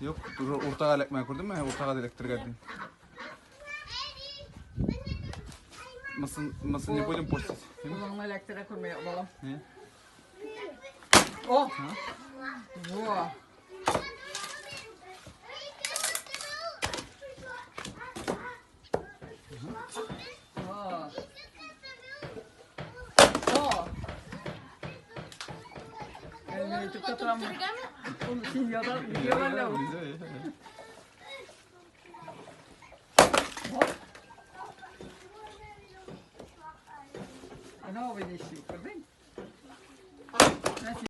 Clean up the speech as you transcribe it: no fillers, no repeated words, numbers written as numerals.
Юк, уже уртага эләкмәгән күрдеңме? Уртага да эләктерергә дим. Мысын не будем портить. Кулыңны эләктерә күрмә, балам. Не? О! Во! О! О! Әле ютубта торам. Ул семьяда видеолар. Ана абый ни эшли, күрдең?